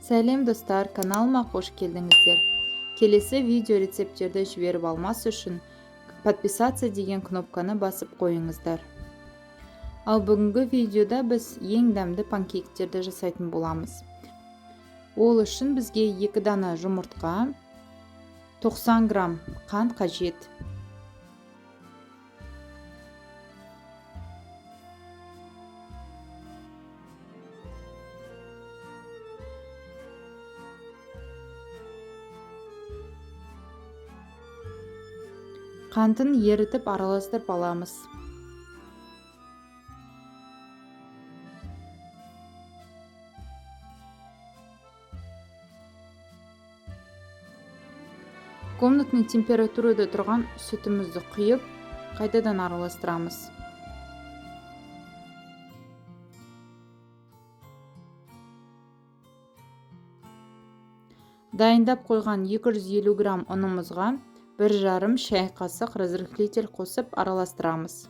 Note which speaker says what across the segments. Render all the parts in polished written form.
Speaker 1: Сәлем, достар! Каналыма қош келдіңіздер! Келесі видео рецепттерді жіберіп алмас үшін подписаться деген кнопканы басып қойыңыздар. Ал бүгінгі видеода біз ең дәмді панкейктерді жасайтын боламыз. Ол үшін бізге 2 дана жұмыртқа, 90 грамм қант қажет. Қантын ерітіп, араластырып аламыз. Комнатный температурада тұрған сүтімізді құйып, қайтадан араластырамыз. Дайындап қойған 250 грамм ұнымызға 1,5 шай қасық разрыхлитель қосып, араластырамыз.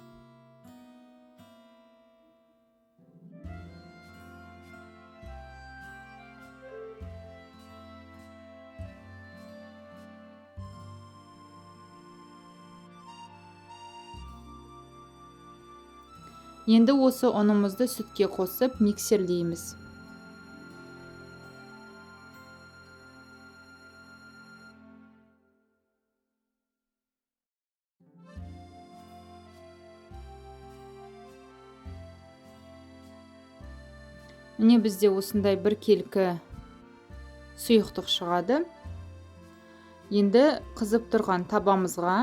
Speaker 1: Енді осы ұнымызды сүтке қосып, миксерлейміз. Міне, бізде осындай бір келкі сұйықтық шығады. Енді қызып тұрған табамызға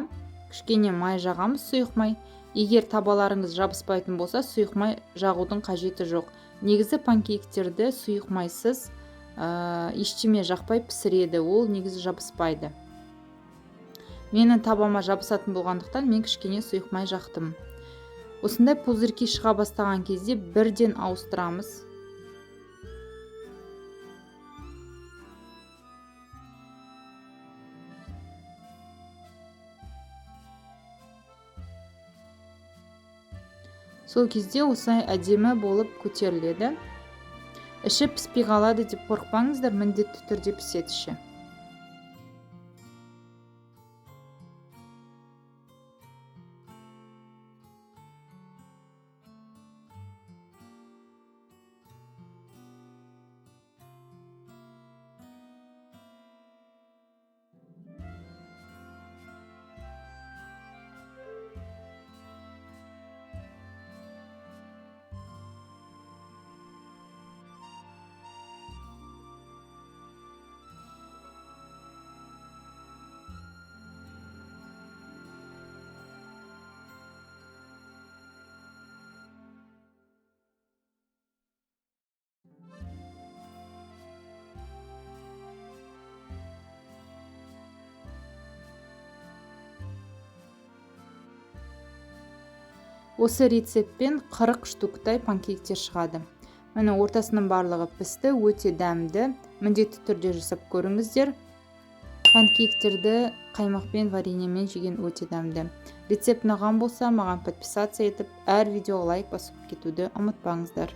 Speaker 1: кішкене май жағамыз, сұйық май. Егер табаларыңыз жабыспайтын болса, сұйық май жағудың қажеті жоқ. Негізі панкейктерді сұйық майсыз, ештеме жақпай пісіреді, ол негізі жабыспайды. Менің табама жабысатын болғандықтан, мен кішкене сұйық май жақтым. Осындай пузырьки шыға бастаған кезде бірден ауыстырамыз. Сол кезде осылай әдемі болып көтеріледі. Іші піспей қалады деп қорықпаңыздар, міндетті түрде піседі іші. Осы рецептпен 40 штуктай панкейктер шығады. Міне, ортасының барлығы пісті, өте дәмді. Міндетті түрде жасап көріңіздер. Панкейктерді қаймақпен, вареньемен жеген өте дәмді. Рецепт ұнаған болса, маған подписаться етіп, әр видеоға лайк басып кетуді ұмытпаңыздар.